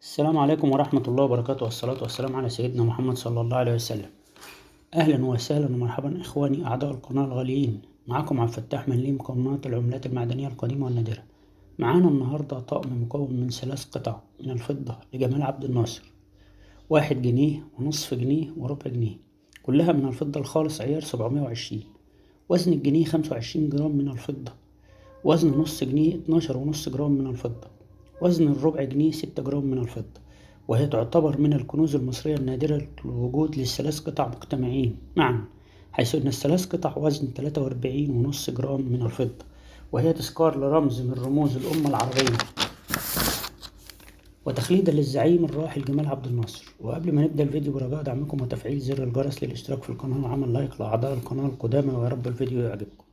السلام عليكم ورحمة الله وبركاته، والصلاة والسلام على سيدنا محمد صلى الله عليه وسلم. أهلا وسهلا ومرحبا إخواني أعضاء القناة الغاليين، معاكم عبد الفتاح مليم قناة العملات المعدنية القديمة والنادرة. معانا النهاردة طقم مكون من 3 قطع من الفضة لجمال عبد الناصر، 1 جنيه ونصف جنيه وربع جنيه، كلها من الفضة الخالص عيار 720. وزن الجنيه 25 جرام من الفضة، وزن نص جنيه 12.5 جرام من الفضة، وزن الربع جنيه 6 جرام من الفضة. وهي تعتبر من الكنوز المصرية النادرة الوجود للثلاث قطع مجتمعين معا، حيث أن الثلاث قطع وزن 43.5 جرام من الفضة، وهي تذكار لرمز من رموز الأمة العربية وتخليدا للزعيم الراحل جمال عبد الناصر. وقبل ما نبدأ الفيديو برجاء دعمكم وتفعيل زر الجرس للاشتراك في القناة وعمل لايك لأعضاء القناة القدامى، ويا رب الفيديو يعجبكم.